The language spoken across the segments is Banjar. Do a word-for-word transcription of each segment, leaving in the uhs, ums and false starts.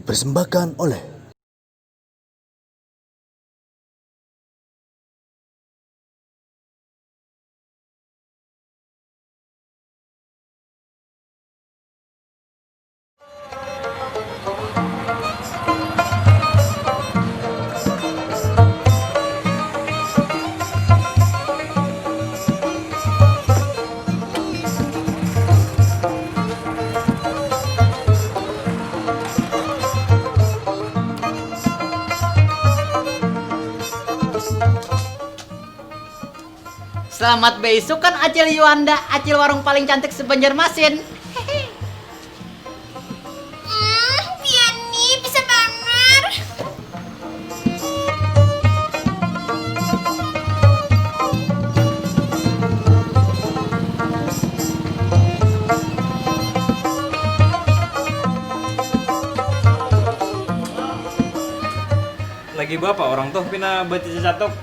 Dipersembahkan oleh. Selamat beisukan Acil Yuanda, Acil warung paling cantik se-Banjarmasin. Hmm, pian ni bisa banar. Lagi bapa orang tuh pina baca cacatuk.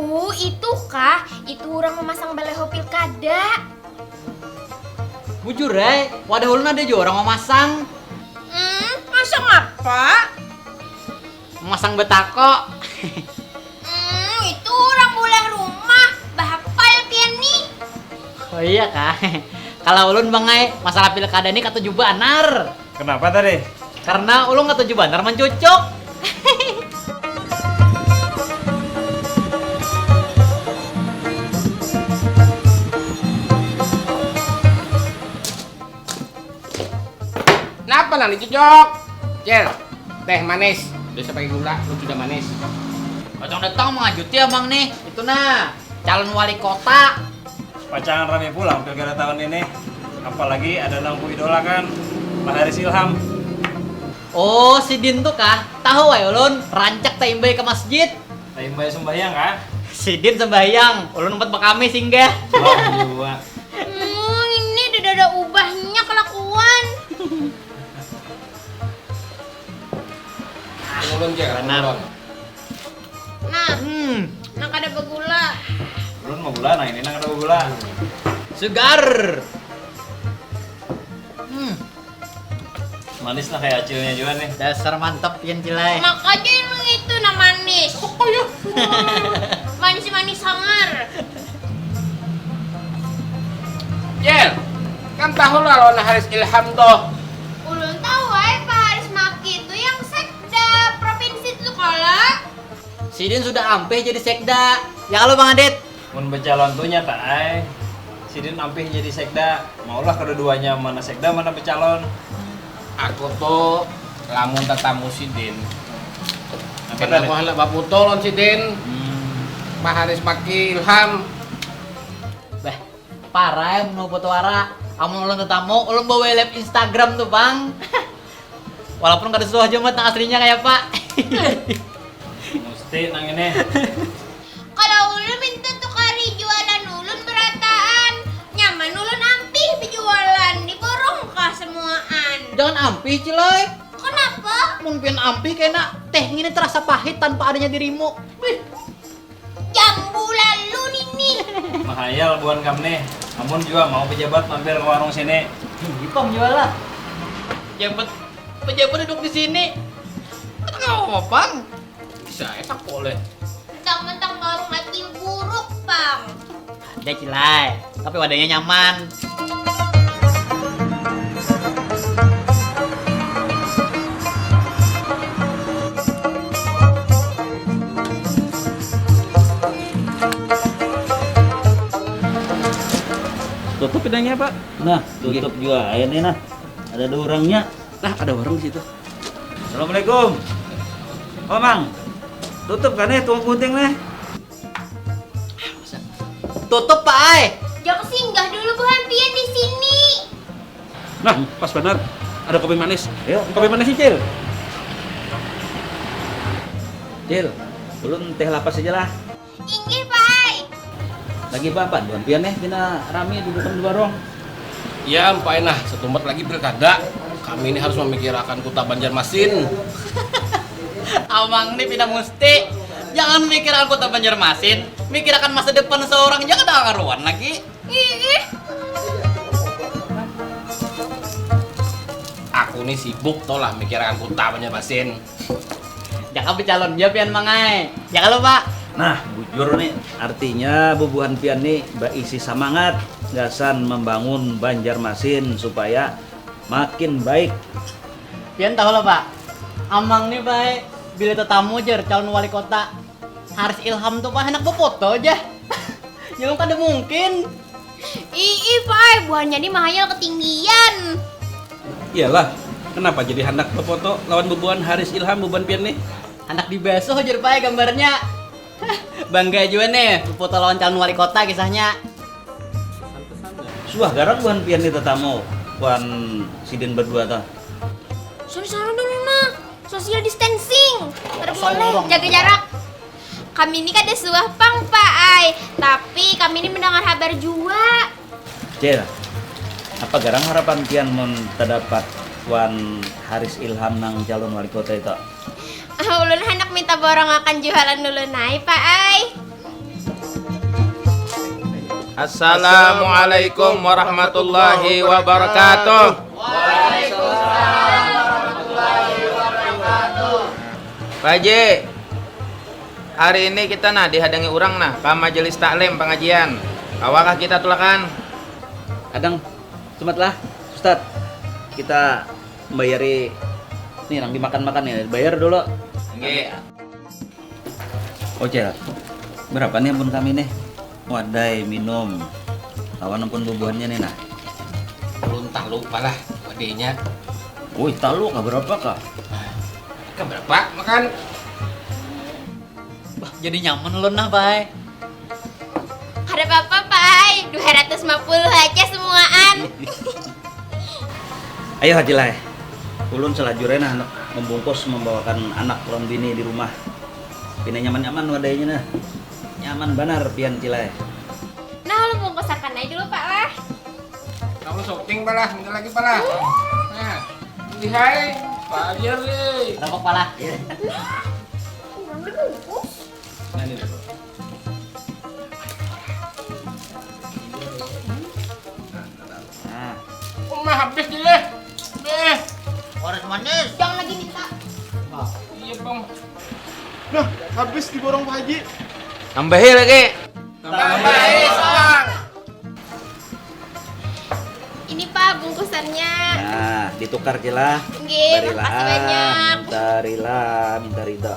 Uh, itu kah? Itu urang mamasang baleho pilkada. Bujur ai, wadah ulun ada jua urang mamasang. Hmm, masang apa? Mamasang batako. Hmm, itu urang bulang rumah. Bahapal pian ni. Oh iya kah? Kalau ulun bang ai, masalah pilkada ni katuju banar. Kenapa tadi? Karena ulun katuju banar mancucuk. Napa nang dicucuk? Cil, teh manis. Biasa pakai gula, lu sudah manis. Pacang datang mengajuti abang nih. Itu nah, calon wali kota. Pacangan rame pulang pilkada tahun ini. Apalagi ada nang ku idolakan, Pak Haris Ilham. Oh, sidin tuh kah? Tahu wae ulun, rancak taimbai ke masjid. Taimbai sembahyang kah? Sidin sembahyang, ulun empat bakami singgah. Wah, iya. Hmm, ini udah ada ubahnya kelakuan. Ulun cek, ulun. Nah, hmm, nang kada bagula. Ulun mau gula, nah ini nang kada bagula. Segar. Hmm. Manis nah kayak acilnya juga nih. Dasar mantap pian cilai. Makanya emang itu nah manis. Manis-manis sangar. Cil, kan tahu lah lawan Haris Ilham tuh. Ulun tahu ai Pak Haris Maki itu yang sekda provinsi itu kala. Sidin sudah ampih jadi sekda. Ya kalau Bang Adit. Mun becalon tuh nyata ai. Sidin ampih jadi sekda. Maulah kedua-duanya mana sekda mana becalon. Aku tuh lamun tatamu sidin. Apa tadi? Aku handak baputul lawan sidin. Hmm. Pak Haris Maki Ilham. Bah, parah ya mun foto wara. Amun ulun tetamu, ulun bawa live Instagram tuh, Bang. Walaupun kada suah aja mat nang aslinya kayak apa. Mesti nang ini. Kalau ulun minta tukari jualan ulun berataan, nyaman ulun ampih bejualan di borong kah semuaan. Jangan ampih, Cilai. Kenapa? Mun pian ampih kena teh ngini terasa pahit tanpa adanya dirimu. Wih. Jambu lalu nini. Mahayal buhan kam nih. Amun jua mau pejabat mampir ke warung sini. Ipang jual lah. Pejabat, pejabat duduk di sini. Kenapa, Pang? Bisa enak boleh. Mentang-mentang warung lagi buruk, Pang. Ada, Cilai, tapi wadahnya nyaman. Tutup pinangnya, Pak. Nah, tutup juga airnya, nah. Ada dua orangnya. Nah, ada warung di situ. Assalamualaikum. Oh, Mang. Tutup kan nih, tukang gunting nih. Tutup, Pak ai. Jangan singgah dulu buhan pian di sini. Nah, pas banar. Ada kopi manis. Ayo. Kopi manis, Cil. Cil, ulun teh lapas aja lah. Inggih, Pak ai. Lagi apa, Pak? Buhan pian nih, pina rami dudukan di warung. Ya, Pak ai nah, setumpat lagi pilkada. Kami ini harus memikirakan kota Banjarmasin. Amang nih pina musti. Jangan mikirakan kota Banjarmasin, mikirakan masa depan seorang, jangan ada karuan lagi. Ih. Ini sibuk tau lah mikirakan kuta Banjarmasin. Jaka becalon ja pian, Mang ai. Jaka lo, Pak. Nah, bujur nih, artinya bubuhan pian nih baisi samangat gasan membangun Banjarmasin supaya makin baik. Pian tahu lah, Pak. Amang nih baik bila tetamu jer calon wali kota. Haris Ilham tuh, Pak, hendak befoto aja. Nyelum kada mungkin. Ih, ih, Pak ai, buhannya ni mahayal ketinggian. Iyalah, kenapa jadi handak befoto lawan bubuhan Haris Ilham bubuhan pian nih? Handak dibasuh jer, Pak ai, gambarnya. Bangga jua nih befoto lawan calon wali kota kisahnya. Suah garang buhan pian nih tetamu wan sidin berdua tuh. Sana-sana dulu nah, social distancing. Kada boleh, jaga jarak. Kami ini kada suah pang, Pak ai, tapi kami ini mendengar habar jua. Cil, apa garang harapan pian mun tadapat wan Haris Ilham nang calon wali kota itu? Ah, ulun handak minta borongakan juhalan ulun ai, Pak ai. Assalamualaikum warahmatullahi wabarakatuh. Pak Haji, hari ini kita nah dihadangi urang nah ka majelis taklim pangajian. Kawakah kita tulakan? Kadang, sumatlah, Ustad. Kita membayari nih nang dimakan-makan nih, bayar dulu. Nggih. Oce, berapa nih ampun kami nih? Wadai, minum, lawan ampun bubuhannya nih nah. Ulun talu palah wadainya. Wih, talu kah berapa kah? Kah berapa makan? Bah, jadi nyaman ulun nah, Pak ai. Kada apa-apa, Pak ai. Dua ratus lima puluh aja semuaan. Ayo, Haji Lai. Ulun salajur ai nah handak membungkus membawakan anak lawan bini di rumah. Pina nyaman-nyaman wadainya nah. Nyaman banar pian, Cilai. Nah, ulun bungkusakan ai dulu, Pak lah. Kamu syuting, Pak lah. Bentar lagi, Pak lah. Nah, lihai. Pak Ajar nih. Rokok, Pak lah. Nah, ulun dibungkus. Nah, ini dulu. Nah. Uma habis nih. Beh. Horas manis. Jangan lagi minta. Iya, Bang. Nah, habis diborong Pak Haji. Tambahi lagi. Tambahi, Bang. Ini, Pak, bungkusannya. Nah, ditukar, Cila. Nggih, makasih banyak. Minta rila, minta rida.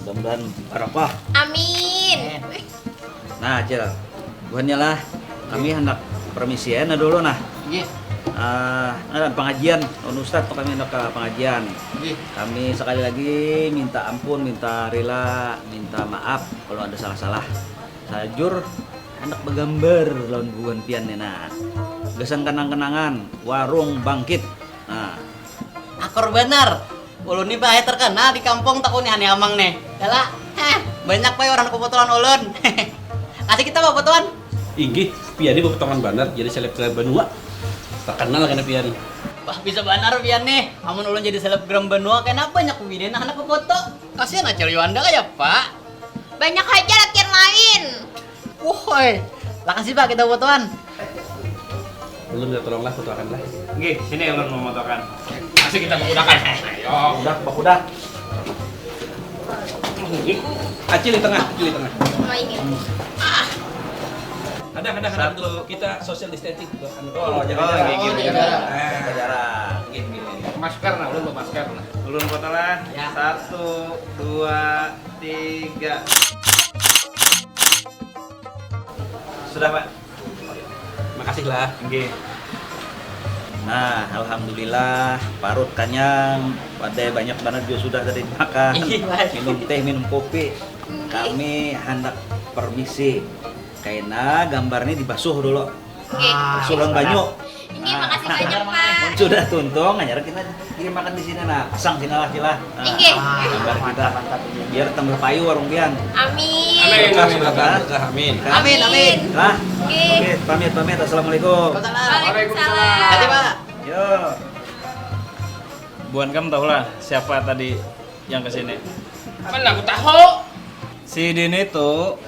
Mudah-mudahan barokah. Amin. Nah, Cil. Buhannya lah. Kami hendak permisi ya, nah dulu nah. Nggih. Ah, nah, pengajian, lawan ustad tuh kami hendak ke pengajian. Nggih. Kami sekali lagi minta ampun, minta rila, minta maaf kalau ada salah-salah. Salajur hendak begambar lawan buhan pian nih nah. Gasan kenang-kenangan warung bangkit. Nah. Akur banar. Ulun ni bahaya terkenal di kampung takuni hani amang nih. Kala, heh, banyak bae orang kebetulan ulun. Kasih kita bapak tuan. Inggih, pian ni bapak tuan banar jadi selebgram banua. Terkenal kena pian. Wah, bisa banar pian nih. Amun ulun jadi selebgram banua, kena banyak bini nah anak foto. Kasihan acil Yuanda kaya apa? Banyak haja latihan lain. Uhoy, lakasi pak kita fotoan. Ulun minta tolonglah fotoakan lah. Nggih, sini ulun mau fotoakan. Masih kita fotoakan. Ayo. Udah, bakudak. Acil di tengah, acil di tengah. Oh, ini. Ada, ada, ada. Satu. Kita social distancing. Oh, jaga jarak. Jaga jarak. Jaga jarak. Nggih, nggih, nggih. Masker nah, ulun bawa masker nah. Ulun foto lah. Ya. Satu, dua, tiga. Sudah, Pak. Makasih lah. Nggih. Nah, alhamdulillah parut kanyang. Wadai banyak banget juga sudah tadi makan. Iya, Pak. Minum teh, minum kopi. Nggih. Kami hendak permisi. Kaina gambar ini dibasuh dulu. Nggih. Basuh lawan banyu. Nggih, makasih banyak, Pak. Mun sudah tuntung, hanyar kita kirim makan di sini nah. Pasang sini lah, Cila. Nah, inggih. Gambar kita. Biar tambah payu warung pian. Amin. Amin, amin, amin. Berkah, amin. Amin, amin. Nah, nggih. Oke, pamit, pamit. Assalamualaikum. Waalaikumsalam. Hati, Pak. Yo. Buan kamu tahu lah siapa tadi yang ke sini? Mana aku tahu? Si Dini tuh